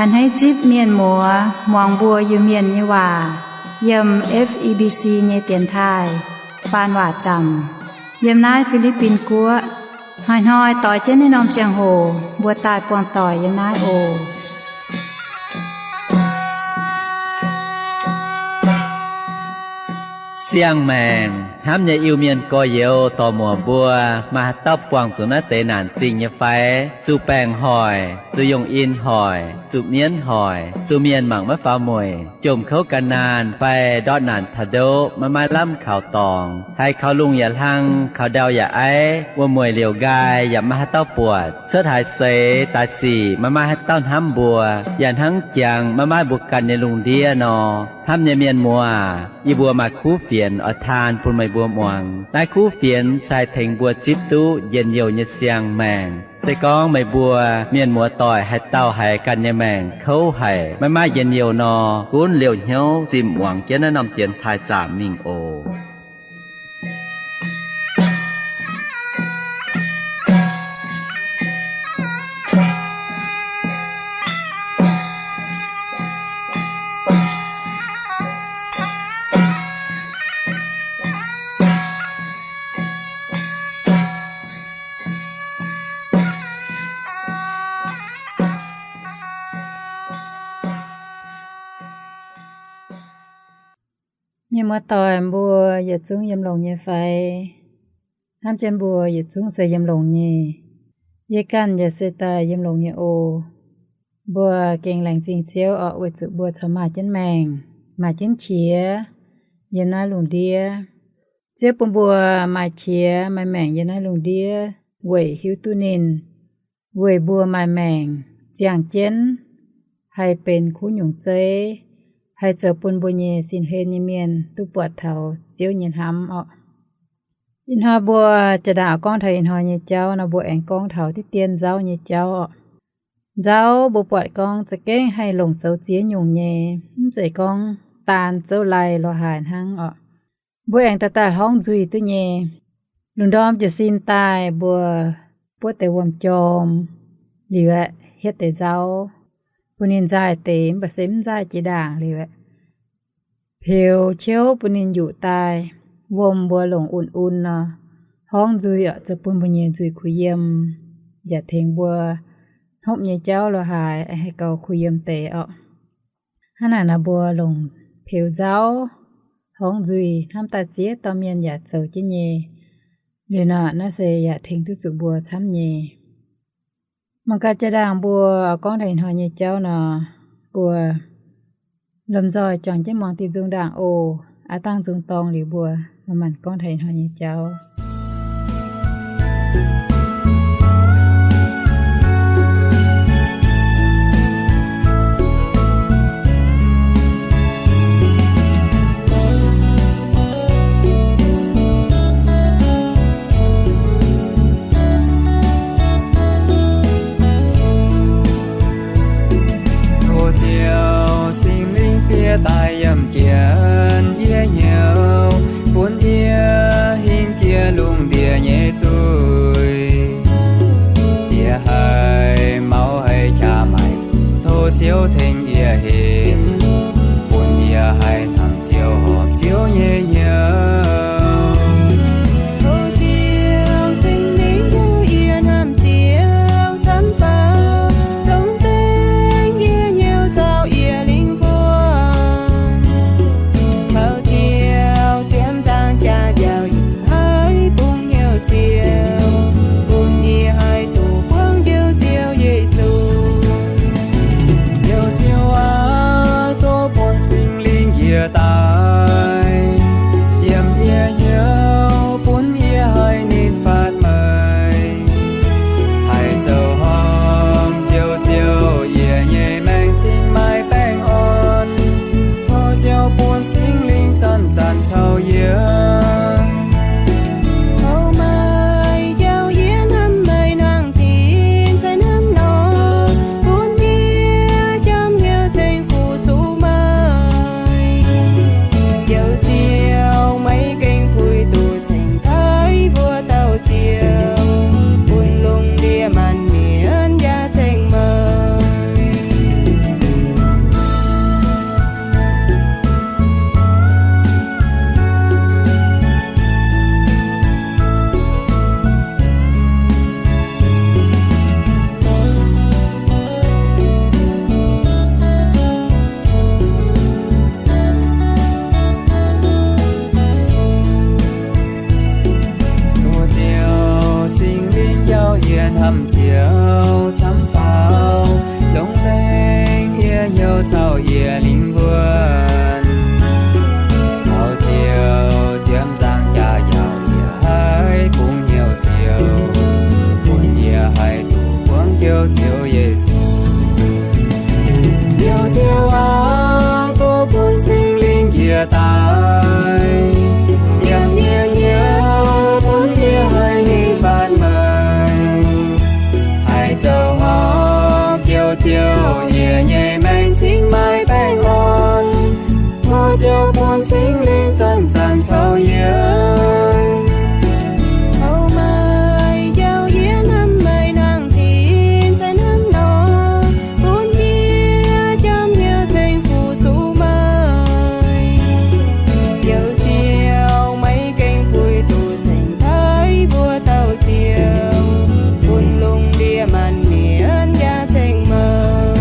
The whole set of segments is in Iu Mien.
A'hneiv zipv mienh muoz muangx mbuo Iu-Mienh nyei waac yiem F E B C nyei dienx taaih faan waac zaamc yiem naaiv Fi^li^bin Guoqv. Hnoi-hnoi doix jienv naaiv norm ziangh hoc mbuo daaih buangh doic yiem naaiv oc. Siang-maengc hnamv nyei Iu-Mienh gorx-youz dorc-muoc mbuo, maaih haaix dauh buangh zuqc naaiv deix naanc zingh nyei fai? Zuqc baengc hoic, zuqc yungh in hoic, zuqc mienv hoic, zuqc mienh mangc maiv faaux mueic, jomc kouv gan naanh fai ndortv naanc taux ndoqv maiv maaih lamh kaux dorngx, haiz kaux lungh yaac hlang, kaux ndau yaac aiv, wuom-mueic liouc nqaai yaac maiv maaih haaix dauh buatc, cuotv haaix seix daaih sic maiv maaih haaix dauh hnamv mbuo, yaac hnangv jangx maiv maaih mbuo ganh nyei lungh ndiev nor. Hnamv nyei mienh muoz, yie mbuo maaih kuv fienx oix taan bun meih mbuo muangx. Naaiv kuv fienx se haih tengx mbuo zipv duqv njien-youh nyei siang-maengc. Se gorngv meih mbuo mienh muoz doic haaix dauh haiz ganh nyei maengc kouv haic, maiv maaih njien-youh nor, gunv liouh hnyouv zimh muangx jienv naaiv norm dienx taaih zaamc mingh oc. Mienh muoz doic mbuo yietc zungv yiem longx nyei fai? Hnamv jienv mbuo yietc zungv se yiem longx nyei. Yie ganh yaac se daaih yiem longx nyei oc. Mbuo gengh laengz zingh Ziouv orqc, weic zuqc mbuo corc maaih jienv maengc, maaih jienv qiex yiem naaiv lungh ndiev. Ziouv bun mbuo maaih qiex maaih maengc yiem naaiv lungh ndiev weic hiuv duqv ninh, weic mbuo maaih maengc ziangh jienv haih benx kuv nyungc zeiv, haih zoux bun mbuo nyei sin hlen nyei mienh duqv buatc taux Ziouv nyei hnamv orqc. Ih hnoi mbuo jaa-ndaangc gorngv taux ih hnoi nyei jauv nor, mbuo aengx gorngv taux diqv dien nzauv nyei jauv orqc. Nzauv mbuo buatc gorngv za'gengh haih longc zoux ziex nyungc nyei, mv zeiz gorngv daan zouv laih lorz haaix hnangv orqc. Mbuo aengx daaih daaih hlorngv nzuih duqv nyei. Lungh ndorm jiez sin daaih mbuo buov deix wuom-jorm liuz aeqv, hietv deix nzauv bun ninh nzaaih deix, mv baac se mv nzaaih jiex ndaangc liuz aeqv, peux ciouv bun ninh njuqc daaih, wuom mbuo longc un-un nor, hlorngv nzuih orqc, zoux bun mbuo nyei nzuih kuh yiem, yaac tengx mbuo hnopv nyei jauv lorz haaix haih gaux kuh yiem deix orqc. Hnangv naaic nor mbuo longc peux nzauv, hlorngv nzuih hnamv daaih ziex dauh mienh yaac zoux jienv nyei. Liuz nor naaiv se yaac tengx duqv zuqc mbuo camv nyei. Mangc gaax jaa-ndaangc mbuo gorngv taux ih hnoi nyei jauv nor, mbuo lomh nzoih juangc jienv muangx diuh nzung ndaangc oc. Aav dangh nzung dorng liuz mbuo manc-manc gorngv taux ih hnoi nyei jauv. Tov Ziouv Singx Lingh bieqc daaih yiem jienv yie hnyouv, bun yie hingh jiex lungh ndiev nyei zuiz. Yie haih maux haih qaqv maaic, tov Ziouv tengx yie hinc, bun yie haih hnamv Ziouv horpc Ziouv nyei hnyouv. Tov Ziouv Singx Lingh njoux yie hnamv Ziouv camv faaux, dongh zengx yie hnyouv caux yie lingh huonh. Tov Ziouv ziepc nzaangc jaax njaaux yie haiz bungx hnyouv Ziouv, bun yie haih duqv buangv njoux Ziouv Yesu. Njoux Ziouv aac, tov bun Singx Lingh yie daaih yiem yie hnyouv, bun yie haih ninh fatv meih, haih zoux horngh njoux Ziouv yie nyei maengc cingx maaih baengh orn. Tov Ziouv bun Singx Lingh zanc-zanc caux yie, tov meih njoux yie hnamv meih hnangv dinx cai hnamv nor, bun yie jomc hnyouv ceng fu-sux meih. daaih, yiem yie hnyouv bun yie haih ninh faatv meih. Haih zoux horpc jouh ziouc yie nyei maengc cingx maaih baengh orn. Tov Ziouv bun Singx Lingh zanc-zanc caux yie. Tov meih njaaux yie hnamv meih nangc dinc cai hnamv nor, bun yie jangx hnyouv tengx fu-sux meih. Youc ziouc meih gengh puix duqv saeng-taaix mbuo dauh Ziouv, bun lungh ndiev maanc mienh jaa ceng meih.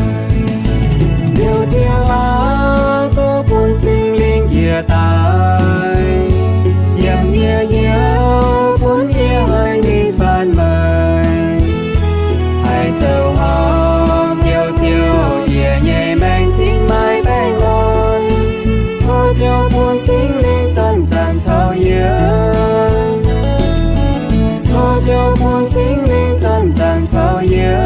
Youc ziouc aqv, tov bun Singx Lingh njiec daaih, yiem yie hnyouv bun yie haih ninh faatv meih. Haih zoux horpc jouh ziouc yie nyei maengc cingx maaih baengh orn. Tov Ziouv bun Singx Lingh zanc-zanc caux yie. Tov Ziouv bun Singx Lingh zanc-zanc caux yie.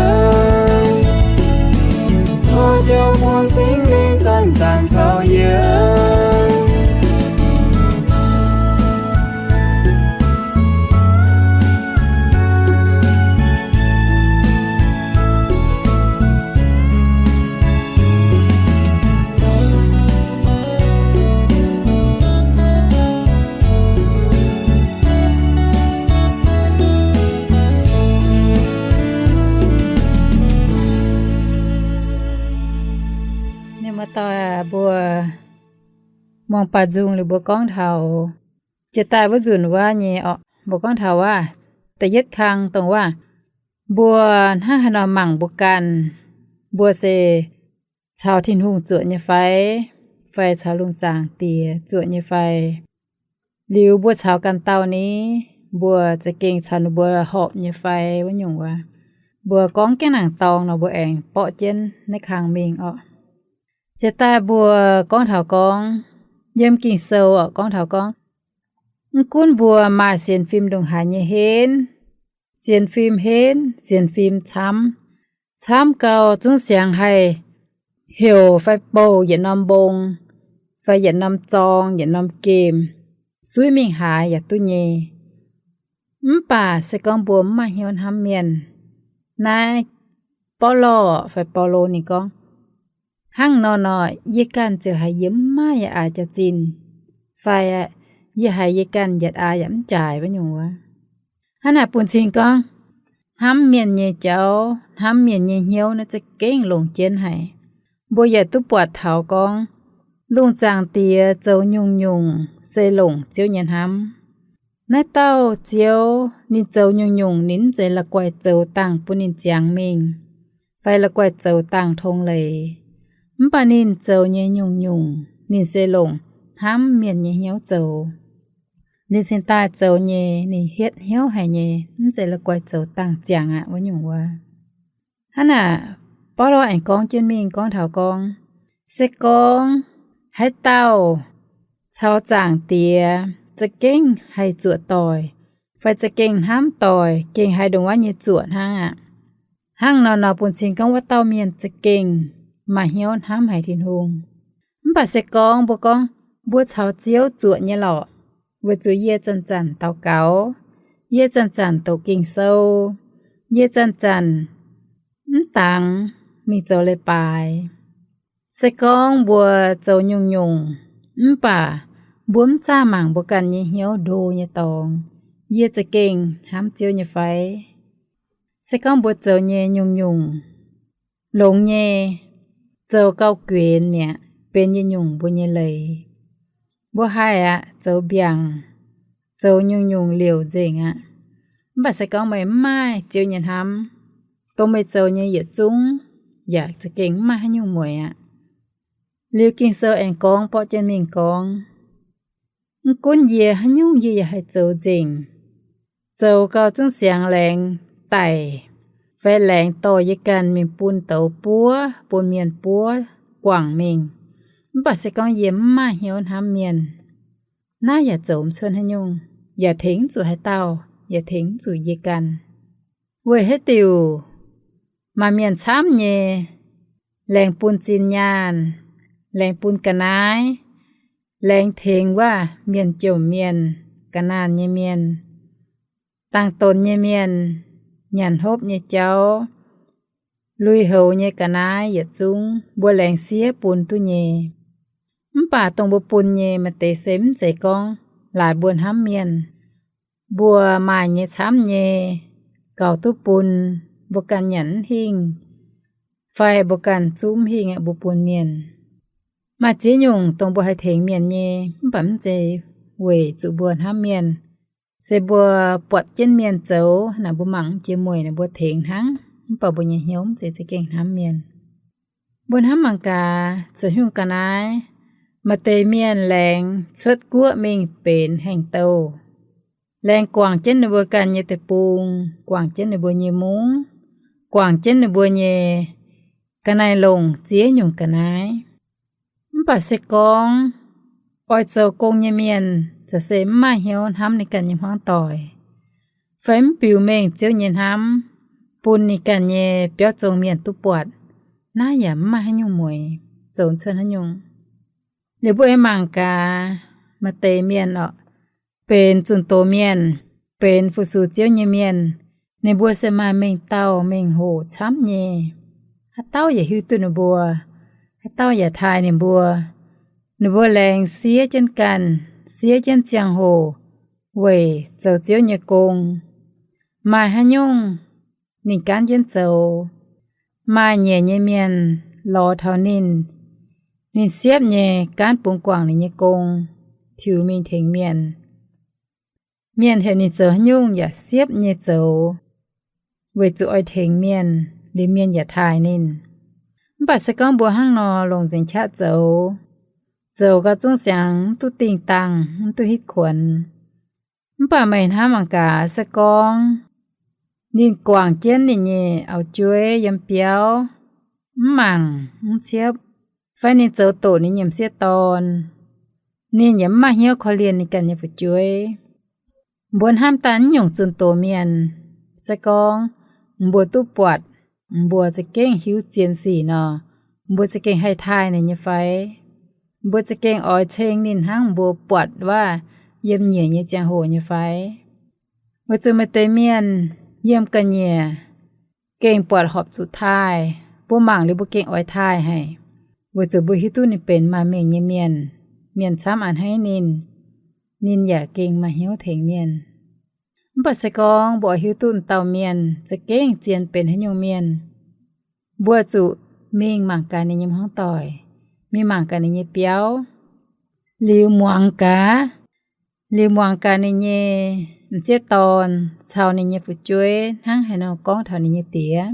Tov Ziouv bun Singx Lingh zanc-zanc caux yie. Ninh muoz-doic aac, mbuo muangx baac nzung liuz mbuo gorngv taux jiex daaih wuov nzunc wuov nyei orqc, mbuo gorngv taux wuov da'yietv kang dongh wuov, mbuo hnangv haaix nor mangc mbuo ganh, mbuo se caux Tin-Hungh zuoqc nyei fai, fai caux lungh zaangc Diex zuoqc nyei fai? Liuz mbuo caux ganh dauh ni, mbuo za'gengh caux ninh mbuo horpc nyei fai wuov nyungc wuov? Mbuo gorngv jienv nangc dorngx nor, mbuo aengx borqv jienv naaiv kang mingh orqc. Jiex daaih mbuo gorngv taux gorngv, yiem Ging-Sou orqc, gorngv taux gorngv, mv gunv mbuo maaih sienx fim ndongc haaix nyei henv, sienx fim henv, sienx fim camv, camv gau zungv siangx haih heuc fai bouh yietc norm mbong, fai yietc norm zorng, yietc norm gemh, suiv mingh haaix yaac duqv nyei. Mv baac se gorngv mbuo mv maaih hnyouv hnamv mienh, naaiv Baulo fai Baulo ninh gorngv, hnangv nor nor, yie ganh ziouc haiz yie mv maaih yaac aax jaax-zinh, fai yie haiz yie ganh yietc aax yaac mv jaaix wuov nyungc wuov. Hnangv naaic bun cing gorngv, hnamv mienh nyei jauv, hnamv mienh nyei hnyouv naaiv za'gengh longc jienv haic. Mbuo yaac duqv buatc taux gorngv, lungh zaangc Diex zoux nyungc-nyungc se longc Ziouv nyei hnamv. Naaiv dauh Ziouv ninh zoux nyungc-nyungc ninh mv zeiz la'guaih zoux dangh bun ninh ziangx mingh, fai la'guaih zoux dangh tong leiz. Mv baac ninh zoux nyei nyungc-nyungc ninh se longc hnamv mienh nyei hnyouv zoux. Ninh cingx daaih zoux nyei, ninh hietv hnyouv haic nyei, mv zeiz la'guaih zoux dangh ziangx aqv wuov nyungc wuov. Hnangv naaic, Baulo aengx gorngv jienv mingh gorngv taux gorngv, se gorngv haaix dauh caux zaangc Diex za'gengh haih zuoqc doic, fai za'gengh hnamv doic, gengh haiz ndongc wuov nyei zuoqc hnangv aqv. Hnangv nor nor bun cing gorngv wuov dauh mienh za'gengh maaih hnyouv hnamv haic Tin-Hungh. Mv baac se gorngv mbuo gorngv mbuo caux Ziouv zuoqc nyei lorqc, weic zuqc yie zanc-zanc daux gaux, yie zanc-zanc doqc Ging-Sou, yie zanc-zanc mv dangx mingh zoux leiz-baaix. Se gorngv mbuo zoux nyungc-nyungc, mv baac mbuo mv zaah mangc mbuo ganh nyei hnyouv ndo nyei dorngx, yie za'gengh hnamv Ziouv nyei fai? Se gorngv mbuo zoux nyei nyungc-nyungc longx nyei, zoux gauh guenx mi'aqv, benx yietc nyungc mbuo nyei leiz. Mbuo haih aqv, zoux mbiaangc, zoux nyungc-nyungc liouc nzengc aqv. Mv baac se gorngv meih mv maaih Ziouv nyei hnamv, dongh meih zoux nyei yietc zungv yaac za'gengh mv maaih haaix nyungc mueic aqv. Liuz Ging-Sou aengx gorngv borqv jienv mingh gorngv, mv gunv yie haaix nyungc yie yaac haih zoux nzengc, zoux gau zungv siangx laengz daic, fai laengz dorh yie ganh mingh bun douz buov, bun mienh buov guangc mingh. Mv baac se gorngv yie mv maaih hnyouv hnamv mienh, naaiv yaac zoux mv cuotv haaix nyungc, yaac tengx mv zuqc haaix dauh, yaac tengx mv zuqc yie ganh. Weic haaix diuc maaih mienh camv nyei, laengz bun zinh nyaanh, laengz bun ga'naaiv, laengz tengx waac-mienh jomc mienh, ga'naanh nyei mienh, dangx donx nyei mienh, nyanc hopv nyei jauv, lui-houx nyei ga'naaiv yietc zungv mbuo laengz siev bun duqv nyei. Mv baac dongh mbuo bun nyei maaih deix se mv zeiz gorngv laaix mbuo hnamv mienh. Mbuo maaih nyei camv nyei, gaux duqv bun, mbuo ganh nyanc mv hingh, fai mbuo ganh zungv mv hingh aeqv, mbuo bun mienh. Maaih ziex nyungc dongh mbuo haih tengx mienh nyei, mv baac mv zeiz weic zuqc mbuo hnamv mienh. Se mbuo buatc jienv mienh zoux naaic, mbuo mangc jiex mueic naaic mbuo tengx hnangv, mv baac mbuo nyei hnyouv mv zeiz za'gengh hnamv mienh. Mbuo hnamv mangc gaax, zoux haaix nyungc ga'naaiv, maaih deix mienh laengz cuotv guoqv mingh benx haengh douh, laengz guangc jienv ninh mbuo ganh nyei deic-bung, guangc jienv ninh mbuo nyei mungv, guangc jienv ninh mbuo nyei ga'naaiv-longc ziex nyungc ga'naaiv. Mv baac se gorngv oix zoux gong nyei mienh za'gengh mv maaih hnyouv hnamv ninh ganh nyei hmuangv doic, fai mv biux mengh Ziouv nyei hnamv bun ninh ganh nyei biauv zong mienh duqv buatc, naaiv yaac mv maaih haaix nyungc mueiz, zoux cuotv haaix nyungc. Liuz mbuo aengx mangc gaax maaih deix mienh orqc, benx zunh doz mienh, benx fu-sux Ziouv nyei mienh, ninh mbuo se maaih mengh dauh mengh hoc camv nyei. Haaix dauh yaac hiuv duqv ninh mbuo, haaix dauh yaac taaih ninh mbuo. Ninh mbuo laengz siev jienv ganh, siev jienv ziangh hoc weic zoux Ziouv nyei gong. Maaih haaix nyungc ninh gaanv jienv zoux. Maaih nyeic nyei mienh lorz taux ninh, ninh siepv nyei gaanv bungx guangc ninh nyei gong, tiux mingh tengx mienh. Mienh heuc ninh zoux haaix nyungc yaac siepv nyei zoux, weic zuqc oix tengx mienh, liuz mienh yaac taaih ninh. Mv baac se gorngv mbuo hnangv nor longc nzengc qaqv zoux, zoux gau zungv siangx mv duqv dingh dangh, mv duqv hitv kuonx. Mv baac meih hnamv mangc gaax, se gorngv ninh guangc jienv ninh nyei auv-jueiv yiem biauv, mv mangc mv ciepv, fai ninh zoux doqc ninh nyei m'sieqv dorn, ninh yaac mv maaih hnyouv korv-lienh ninh ganh nyei fu'jueiv. Mbuo hnamv daaih mv nyungc zunh doz mienh, se gorngv mbuo duqv buatc, mbuo za'gengh hiuv zien sic nor, mbuo za'gengh haih taaih ninh nyei fai? Mbuo za'gengh oix ceng ninh hnangv mbuo buatc waac yiem nyiec nyei ziangh hoc nyei fai? Weic zuqc maaih deix mienh yiem ga'nyiec gengh buatc horpc zuqc taaih, mbuo mangc liuz mbuo gengh oix taaih haic, weic zuqc mbuo hiuv duqv ninh benx maaih mengh nyei mienh, mienh camv a'hneiv ninh, ninh yaac gengh maaih hnyouv tengx mienh. Mv baac se gorngv mbuo oix hiuv duqv dauh mienh za'gengh zien benx haaix nyungc mienh, mbuo zuqc mingh mangc gaax ninh nyei hmuangv doic, mingh mangc gaax ninh nyei biauv, liuz muangx gaax, liuz muangx gaax ninh nyei m'sieqv dorn caux ninh nyei fu'jueiv hnangv haaix nor gorngv taux ninh nyei diex.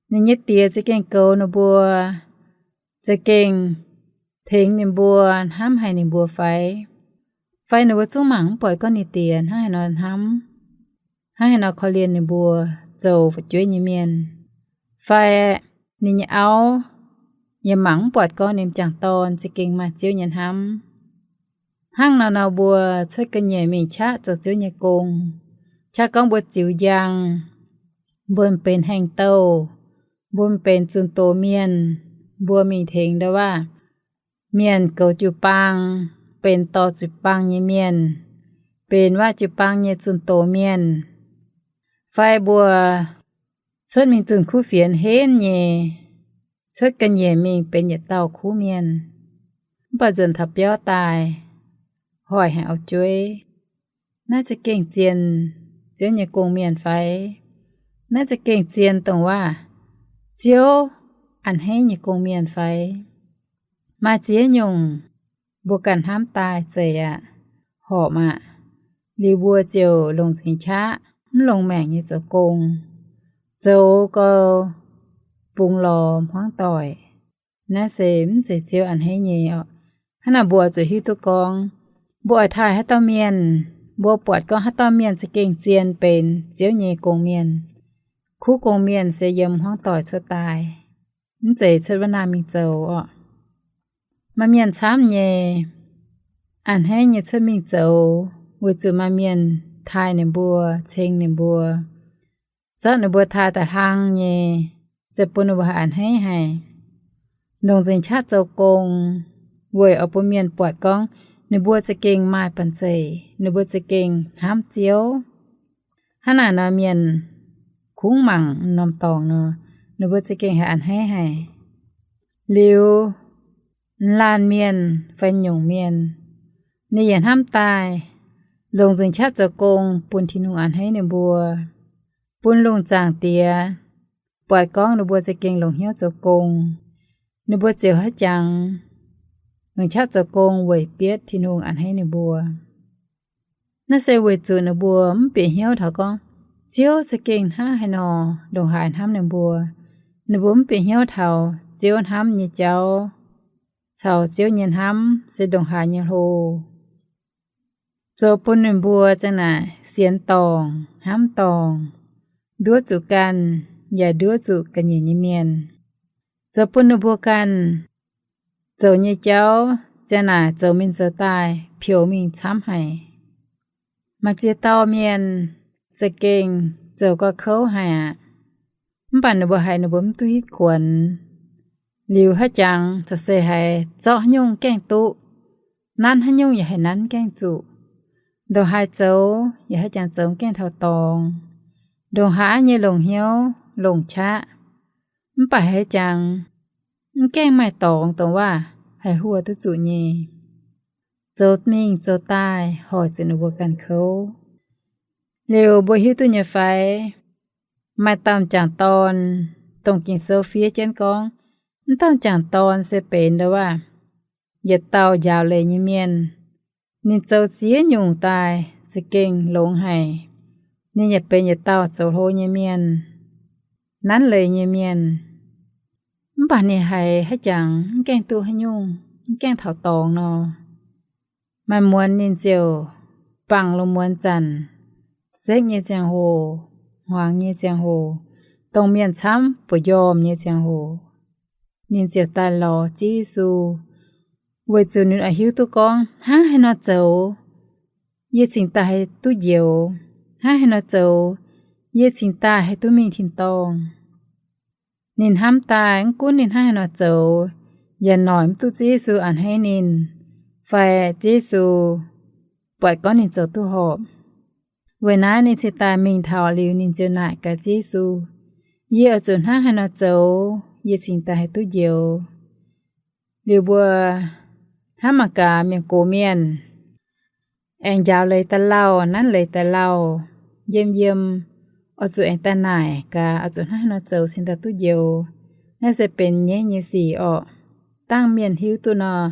Ninh nyei diex za'gengh goux ninh mbuo, za'gengh tengx ninh mbuo, hnamv haic ninh mbuo fai? Fai ninh mbuo zungv mangc mv buatc gorngv ninh diex hnangv haaix nor hnamv, hnangv haaix nor korv-lienh ninh mbuo zoux fu'jueiv nyei mienh? Fai ninh nyei auv yaac mangc mv buatc gorngv ninh m'jangc dorn za'gengh maaih Ziouv nyei hnamv? Hnangv nor nor mbuo cuotv ga'nyiec mingh qaqv zoux Ziouv nyei gong, qaqv gorngv mbuo ziux njang, mbuo benx haengh douh, mbuo benx zunh doz mienh, mbuo mingh tengx ndau waac mienh goux jiu-baang, benx dorh jiu-baang nyei mienh, benx waac jiu-baang nyei zunh doz mienh, fai mbuo cuotv mingh zunh kuv fienx henv nyei, cuotv ga'nyiec mingh benx yietc dauh kuv mienh, mv baac nzuonx taux biauv daaih hoic haic auv-jueiv. Naaiv za'gengh zien Ziouv nyei gong-mienh fai? Naaiv za'gengh zien dongh waac Ziouv a'hneiv nyei gong-mienh fai? Maaih ziex nyungc mbuo ganh hnamv daaih zeiz aqv, horpc aqv, liuz mbuo ziouc longc nzengc qaqv mv longc maengc nyei zoux gong, zoux gau bungx lorz hmuangv doic. Naaiv se mv zeiz Ziouv a'hneiv nyei oc. Hnangv naaic mbuo zuqc hiuv duqv gorngv, mbuo oix taaih haaix dauh mienh, mbuo buatc gorngv haaix dauh mienh za'gengh zien benx Ziouv nyei gong-mienh. Kuv gong-mienh se yiem hmuangv doic cuotv daaih, mv zeiz cuotv wuov naaiv mingh zoux oc. Maaih mienh camv nyei, a'hneiv nyei cuotv mingh zoux, weic zuqc maaih mienh taaih ninh mbuo, ceng ninh mbuo, zorqv ninh mbuo taaih da'hlang nyei, ziouc bun ninh mbuo a'hneiv haic. Longc nzengc qaqv zoux gong, weic oix bun mienh buatc gorngv ninh mbuo za'gengh maaih banh zeic, ninh mbuo za'gengh hnamv Ziouv. Hnangv naaic nor mienh kungx mangc norm dorngx nor, ninh mbuo za'gengh haih a'hneiv haic. Liuz, laanh mienh fai nyungc mienh, ninh yaac hnamv daaih longc nzengc qaqv zoux gong bun Tin-Hungh a'hneiv ninh mbuo, bun lungh zaangc diex buatc gorngv ninh mbuo za'gengh longc hnyouv zoux gong, ninh mbuo ziouc haiz jangx longc qaqv zoux gong weic bietv Tin-Hungh a'hneiv ninh mbuo. Naaiv se weic zuqc ninh mbuo mv bieqc hnyouv taux gorngv Ziouv za'gengh hnangv haaix nor ndongc haaix hnamv ninh mbuo. Ninh mbuo mv bieqc hnyouv taux Ziouv hnamv nyei jauv caux Ziouv nyei hnamv se ndongc haaix nyei hlo. Zoux bun ninh mbuo za'naaic sienx dorngc, hnamv dorngc, nduov zuqc ganh, yaac nduov zuqc ga'nyiec nyei mienh. Zoux bun ninh mbuo ganh zoux nyei jauv za'naaic zoux mingh zoux daaih peux mingh camv haic. Maaih ziex dauh mienh za'gengh zoux gauh kouv haic aqv. Mv baac ninh mbuo haiz ninh mbuo mv duqv hitv kuonx. Liuz haiz jangx corc se haiz zorqv haaix nyungc gaengh duqv, nanv haaix nyungc yaac haiz nanv gaengh zuqc. Ndongc haaix zoux yaac haiz jangx zoux gaengh taux dorngx. Ndongc haaix nyei longc hnyouv longc qaqv, mv baac haiz jangx mv gaengh maaih dorngx dongh waac haih huo duqv zuqc nyei. Zoux mingh zoux daaih hoic zuqc ninh mbuo ganh kouv. Liuz mbuo hiuv duqv nyei fai, maaih dauh m'jangc dorn, dongh Ging-Sou fiev jienv gorngv, m'dauh m'jangc dorn se benx ndau waac yietc dauh njaaux leiz nyei mienh. Ninh zoux ziex nyungc daaih za'gengh longx haic. Ninh yaac benx yietc dauh zoux hlo nyei mienh, nanv leiz nyei mienh. Mv baac ninh haiz haiz jangx mv gaengh duqv haaix nyungc, mv gaengh taux dorngx nor, maaih muonz ninh ziouc bangc lungh muonz zanc, sekv nyei ziangh hoc, hmuangx nyei ziangh hoc, dongh mienh camv buoz-njormh nyei ziangh hoc, ninh ziouc daaih lorz Ziouv Yesu, weic zuqc ninh oix hiuv duqv gorngv hnangv haaix nor zoux yie cingx daaih haih duqv njoux, hnangv haaix nor zoux yie cingx daaih haih duqv mingh tin-dorngh. Ninh hnamv daaih mv gunv ninh hnangv haaix nor zoux yaac noic mv duqv Ziouv Yesu a'hneiv ninh, fai Ziouv Yesu buatc gorngv ninh zoux duqv horpc. Weic naaiv ninh cingx daaih mingh taux liuz ninh ziouc naaic gaax Ziouv Yesu, yie oix zuqc hnangv haaix nor zoux yie cingx daaih haih duqv njoux? Liuz mbuo hnamv mangc gaax mienh gox mienh aengx njaaux leiz daaih lauh, nanv leiz daaih lauh, yiem yiem oix zuqc aengx daaih naaic gaax oix zuqc hnangv haaix nor zoux cingx daaih duqv njoux. Naaiv se benx nyaiv nyei sic orqc. Dangh mienh hiuv duqv nor,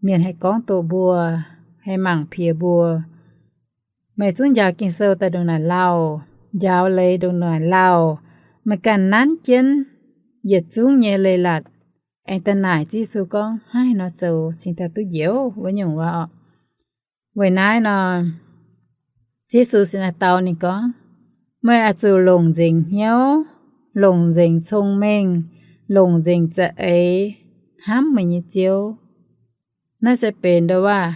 mienh haih gorngv doqc mbuo, haih mangc piex mbuo, meih zungv njaaux Ging-Sou daaih ndongc naaic lauh, njaaux leiz ndongc naaic lauh, meih ganh nanv jienv yietc zungv nyei leiz-latc aengx daaih naaic Ziouv Yesu gorngv hnangv haaix nor zoux cingx daaih duqv njoux wuov nyungc waac orqc. Weic naaiv nor, Ziouv Yesu se naaic dau ninh gorngv, meih oix zuqc longc nzengc hnyouv, longc nzengc cong-mengh, longc nzengc za'eix hnamv meih nyei Ziouv. Naaiv se benx ndau waac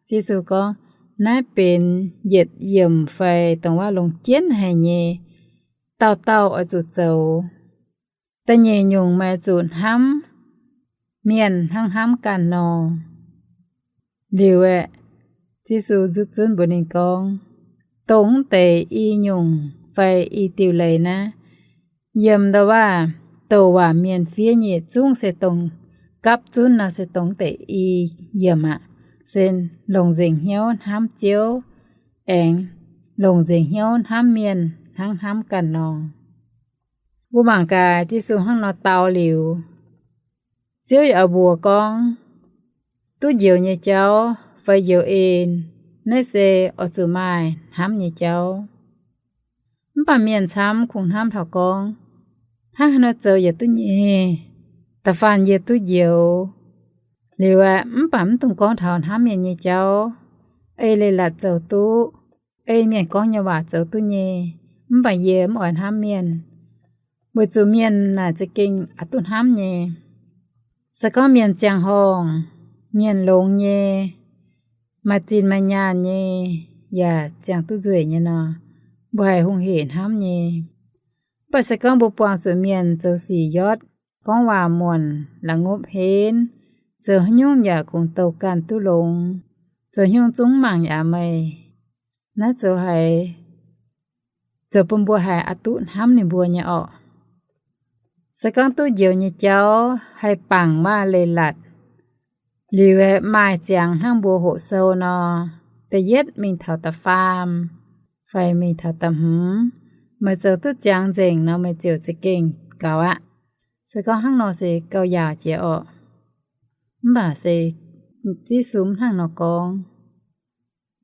Ziouv Yesu gorngv, naaiv benx yietc yiemc fai dongh waac longc jienv haic nyei, dauh dauh oix zuqc zoux. Da'nyeic nyungc meih oix zuqc hnamv mienh hnangv hnamv ganh nor. Liuz aeqv, Ziouv Yesu nzuqc zunv mbuox ninh gorngv, dongh deix i nyungc fai i diuh leiz naaiv, yiem ndau waac douc waac mienh fiev nyei zungv se dongh gapv zunv nor se dongh deix i yiemc aqv, se longc nzengc hnyouv hnamv Ziouv, aengx longc nzengc hnyouv hnamv mienh hnangv hnamv ganh nor. Mbuo mangc gaax Yesu hnangv nor dau liuz, Ziouv yaac oix mbuox gorngv, duqv njoux nyei jauv fai njoux en, naaiv se oix zuqc maaih hnamv nyei jauv. Mv baac mienh camv kungx hnamv taux gorngv, hnangv haaix nor zoux yaac duqv nyei, da'faanh yie duqv njoux. Liuz aeqv, mv baac mv dungx gorngv taux hnamv mienh nyei jauv. Ei leiz-latc zoux duqv, ei mienh gorngv nyei waac zoux duqv nyei, mv baac yie mv oix hnamv mienh, weic zuqc mienh naaic za'gengh oix duqv hnamv nyei. Se gorngv mienh ziangh horngh, mienh longx nyei, maaih zinh maaih nyaanh nyei, yaac ziangh duqv nzueic nyei nor, mbuo haih hungh hec hnamv nyei. Mv baac se gorngv mbuo buangh zuqc mienh zoux sic yotv, gorngv waac muonc, la'ngopv henv, zoux haaix nyungc yaac kungx douh ganh duqv longx, zoux haaix nyungc zungv mangc yaac meih. Naaiv zoux haiz, zoux bun mbuo haiz aqc duqv hnamv ninh mbuo nyei orqc. Se gorngv duqv njoux nyei jauv haih bangc maaih leiz-latc liuz, maaih ziangx hnangv mbuo hoqc sou nor, da'yietv mingh taux da'faam fai mingh taux da'hmz, meih zoux duqv ziangx nzengc nor, meih ziouc za'gengh gaux aqv. Se gorngv hnangv nor se gauh yaauc jiex orqc. Mv baac se Ziouv Yesu hnangv nor gorngv,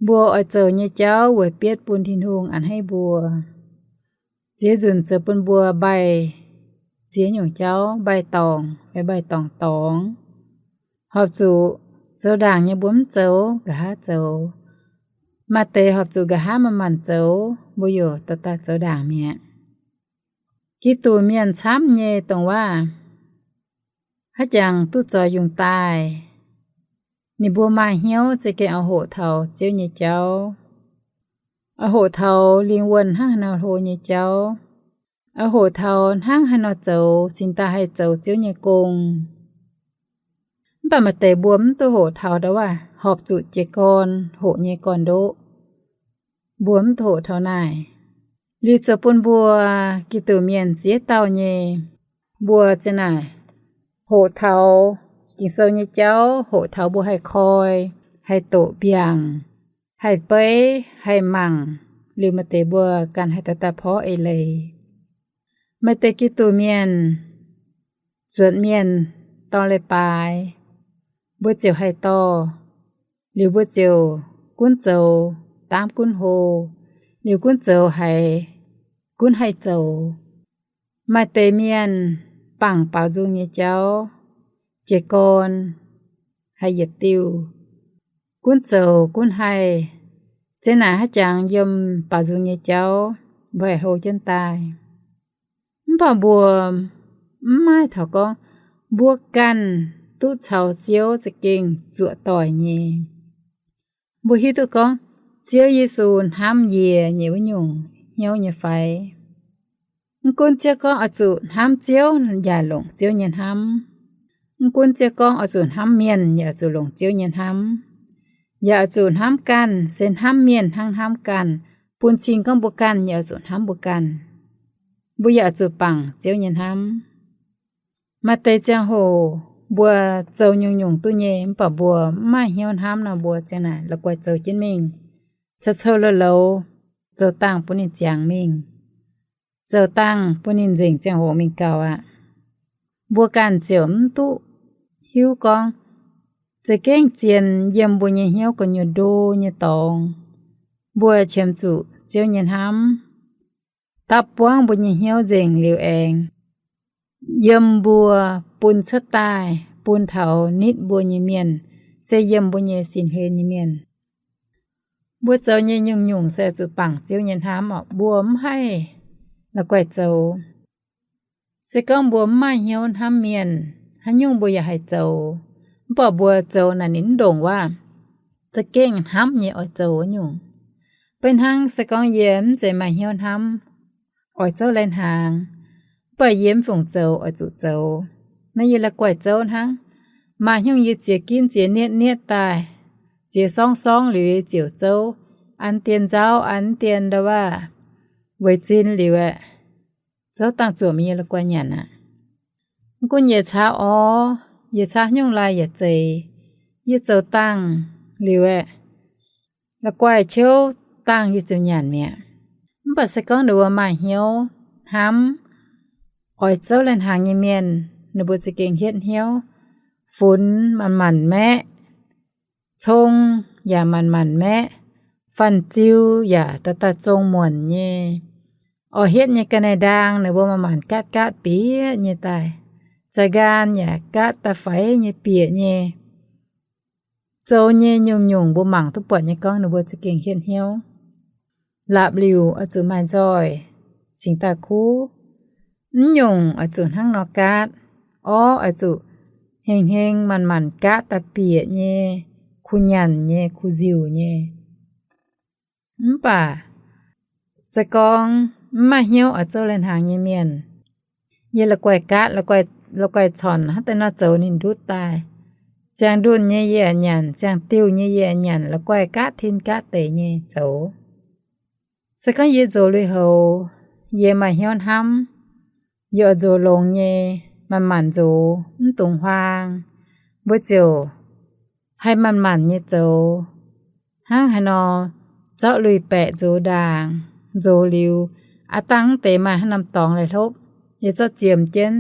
mbuo oix zoux nyei jauv weic bietv bun Tin-Hungh a'hneiv mbuo. Ziex nzunc zoux bun mbuo mbaih ziex nyungc jauv, mbaih dorngc fai mbaih dorngc dorngx. Horpc zuqc zoux ndaangc nyei mbuo mv zoux, nqa'haav zoux. Maaih deix horpc zuqc nqa'haav manc-manc zoux, mbuo yaac dorh daaih zoux ndaangc mi'aqv. Giduc mienh camv nyei dongh waav, haaix jangx duqv zoux yungz daaih, ninh mbuo maaih hnyouv za'gengh oix hoqc taux Ziouv nyei jauv, oix hoqc taux lingh wuonh hnangv haaix nor hlo nyei jauv, oix hoqc taux hnangv haaix nor zoux cingx daaih haih zoux Ziouv nyei gong. Mv baac maaih deix mbuo mv duqv hoqc taux ndau wuov horpc zuqc jiez gorn hoqc nyei gorn-ndoqv. Mbuo mv duqv hoqc taux naaic. Liuz zoux bun mbuo Giduc mienh ziex dauh nyei, mbuo ziang naaic hoqc taux Ging-Sou nyei jauv, hoqc taux mbuo haih koi, haih doqc mbiaangc, haih beiv, haih mangc, liuz maaih deix mbuo ganh haih daaih daaih porv eix leiz. Maaih deix Giduc mienh, zuotc mienh dorh leiz-baaix, mbuo ziouc haih dorh, liuz mbuo ziouc gunv zoux, daamv gunv hlo, liuz gunv zoux haiz gunv haih zoux. Maaih deix mienh bangc baaux nzung nyei jauv, jiez gorn, haih yietc diuh, gunv zoux gunv haih. Zien naaic haaix jangx yiem baaux nzung nyei jauv mbuo haih hlo jienv daaih. Mv baac mbuo mv maaih taux gorngv mbuo ganh duqv caux Ziouv za'gengh zuoqc doic nyei. Mbuo hiuv duqv gorngv Ziouv Yesu hnamv yie nyei wuov nyungc hnyouv nyei fai? Mv gunv Ziouv gorngv oix zuqc hnamv Ziouv yaac longc Ziouv nyei hnamv. Mv gunv Ziouv gorngv oix zuqc hnamv mienh yaac oix zuqc longc Ziouv nyei hnamv. Yaac oix zuqc hnamv ganh se hnamv mienh hnangv hnamv ganh, bun cing gorngv mbuo ganh yaac oix zuqc hnamv mbuo ganh. Mbuo yaac oix zuqc bangc Ziouv nyei hnamv. Maaih deix ziangh hoc mbuo zoux nyungc-nyungc duqv nyei, mv baac mbuo mv maaih hnyouv hnamv nor, mbuo ziang naaic la'guaih zoux jienv mingh, cou-cou louz-louz, zoux dangh bun ninh ziangx mingh, zoux dangh bun ninh nzengc ziangh hoc mingh gaux aqv. Mbuo ganh ziouc mv duqv hiuv gorngv za'gengh zien yiem mbuo nyei hnyouv gu'nyuoz ndo nyei dorngx, mbuo qiemx zuqc Ziouv nyei hnamv dapv buangv mbuo nyei hnyouv nzengc liuz aengx yiem mbuo bun cuotv daaih bun taux nitv mbuo nyei mienh, se yiem mbuo nyei sin hlen nyei mienh. Mbuo zoux nyei nyungc-nyungc se zuqc bangc Ziouv nyei hnamv orqc. Mbuo mv haih la'guaih zoux. Se gorngv mbuo mv maaih hnyouv hnamv mienh, haaix nyungc mbuo yaac haih zoux. Mv baac mbuo zoux naaic ninh mv ndongc waac za'gengh hnamv nyei oix zoux wuov nyungc. Beiv hnangv se gorngv yie mv zeiz maaih hnyouv hnamv, oix zouv lai-hnaangx, mv baac yie mv fungc zoux oix zuqc zoux, naaiv yie la'guaih zouv hnangv. Maaih hnyungc yie ziex ginv ziex nietv nietv daaih, ziex sorngv sorngv liuz yie ziouc zouv, an dien nzauv, an dien ndau waac, weic zin liuz aeqv, zouv dangh zuoqc mingh yie la'guaih nyanc aqv. Mv gunv yie caav orv, yie caav haaix nyungc lai yaac zeiz, yie zoux dangh liuz aeqv, la'guaih ciouv dangh yie ziouc nyanc mi'aqv. Mv baac se gorngv ninh mbuo maaih hnyouv hnamv oix zouv lai-hnaangx nyei mienh, ninh mbuo za'gengh hietv hnyouv, funx manc-manc maeqv, cong yaac manc-manc maeqv, fanh ziu yaac daaih daaih zong muonc nyei. Oix hietv nyei ga'naaiv-ndaang ninh mbuo manc-manc gaatv gaatv bieqc nyei daaih. Za'ngaan yaac gaatv daaih faix nyei bieqc nyei. Zoux nyei nyungc-nyungc mbuo mangc duqv buatc nyei gorngv ninh mbuo za'gengh hietv hnyouv. Laapc liuc oix zuqc maaih nzoih cingx daaih kuv. Mv nyungc oix zuqc hnangv nor gaatv. Orv oix zuqc heng-heng manc-manc gaatv daaih bieqc nyei, kuh nyanc nyei, kuh nziuc nyei. Mv baac se gorngv mv maaih hnyouv oix zouv lai-hnaangx nyei mienh, yie la'guaih gaatv, la'guaih cornc hnangv deix nor zoux ninh ndutv daaih. Ziangh ndunh nyei yie nyanc, ziangh diuh nyei yie nyanc, la'guaih gaav tin gaav deic nyei zoux. Se gorngv yie nzox lui-houx, yie maaih hnyouv hnamv, yie oix nzox longx nyei, manc-manc nzox, mv dungx huaang. Mbuo ziouc haih manc-manc nyei zoux. Hnangv haaix nor, zorqv lui-baeqc nzox ndaangc, nzox liuz, aav dangh mv deix maaih haaix norm dorngx laih hlopv, yie zorqv ziemx jienv.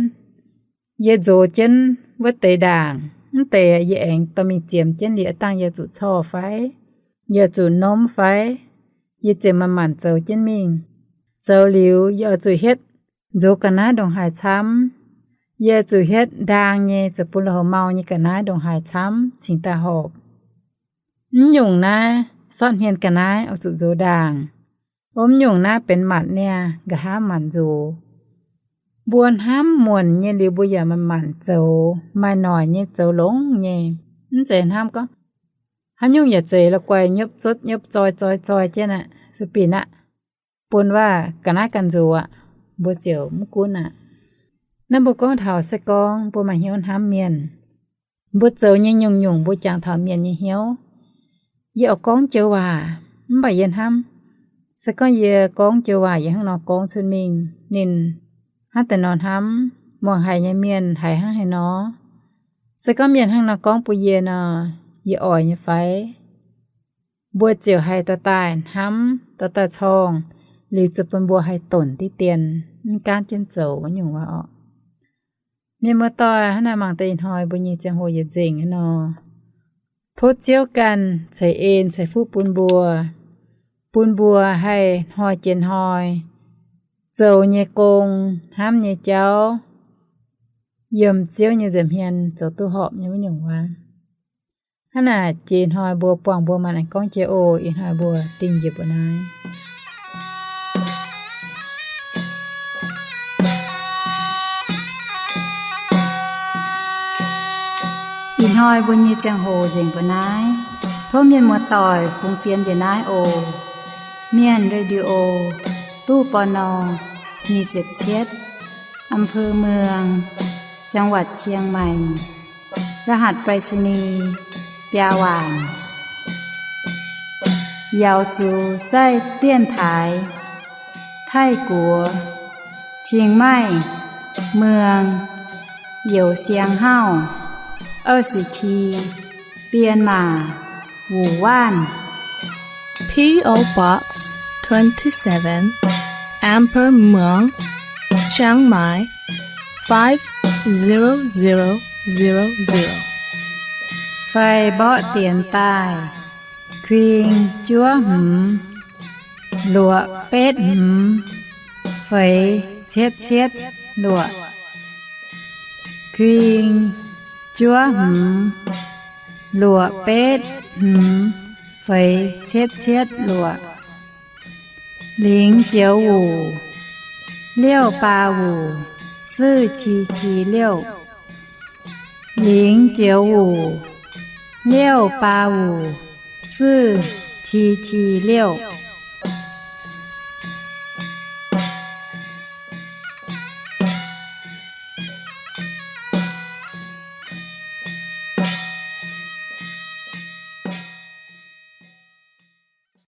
Yie nzox jienv wuov deix ndaangc, mv deix yie aengx dorh mingh ziemx jienv liuz, aav dangh yie zuqc corh fai, yie zuqc nomv fai, yie ziouc manc-manc zoux jienv mingh. Zoux liuz yie oix zuqc hietv nzox ga'naaiv ndongc haaix camv. Yie zuqc hietv ndaang nyei zoux bun lui-houx mau nyei ga'naaiv ndongc haaix camv cingx daaih horpc. Mv nyungc naaiv sortv hmien ga'naaiv oix zuqc nzox ndaangc. Mv nyungc naaiv benx matc niaa, nqa'haav manc nzox. Mbuo hnamv muonc nyei liuz mbuo yaac manc-manc zoux, maaih noic nyei zoux longx nyei. Mv zeiz hnamv gorngv haaix nyungc yaac zeiz la'guaih nyopv zotv nyopv zoi zoi zoi jienv aqv, sueih binc aqv, bun waac ga'naaiv ganh nzox aqv, mbuo ziouc mv gunv aqv. Naaiv mbuo gorngv taux se gorngv mbuo maaih hnyouv hnamv mienh, mbuo zoux nyei nyungc-nyungc mbuo jangx taux mienh nyei hnyouv. Yie oix gorngv joux waac, mv baac yie hnamv, se gorngv yie gorngv joux waac yie hnangv nor gorngv cuotv mingh, ninh hnangv deix nor hnamv, muangx haiz nyei mienh haiz hnangv haaix nor. Se gorngv mienh hnangv nor gorngv bun yie nor, yie oix nyei fai? Mbuo ziouc haih dorh daaih hnamv, dorh daaih corngh, liuz zuqc bun mbuo haih donc diqv dien, mv gaanv jienv zoux wuov nyungc waac orqc. Mienh muoz-doic, hnangv naaiv mangc deix ih hnoi mbuo nyei ziangh hoc yietc nzengc hnangv nor. Tov Ziouv ganh ceix en ceix fuqv bun mbuo, bun mbuo haih hnoi jiex hnoi zoux nyei gong, hnamv nyei jauv, yiem Ziouv nyei nza'hmien zoux duqv horpc nyei wuov nyungc waac. Hnangv naaic jiex ih hnoi mbuo buangh mbuo maanc aengx gorngv jiex oc. Ih hnoi mbuo dingh njiec mbuo naaiv. Ih hnoi mbuo nyei ziangh hoc nzengc mbuo naaiv. Tov mienh muoz-doic fungx fienx njiec naaiv oc. Mienh Radio, ตู้ ปณ. nyic ziepc cietv, อำเภอเมือง จังหวัดเชียงใหม่ รหัสไปรษณีย์ biaa waanc. 瑶族在电台 Taiv-Guoqv เชียงใหม่เมือง Yousiang Hauv 二十七 Bienh Maac Wuc Waanv. P O Box twenty-seven, Amber Muang, Chiang Mai, five zero zero zero zero. Fai mborqv dienx daaih, kuing juov hmz, luoqc betv hmz, feix cietv cietv luoqc. Kuing juov hmz, luoqc betv hmz, feix cietv cietv luoqc. 零九五 六八五 四七七六. 零九五 六八五 四七七六.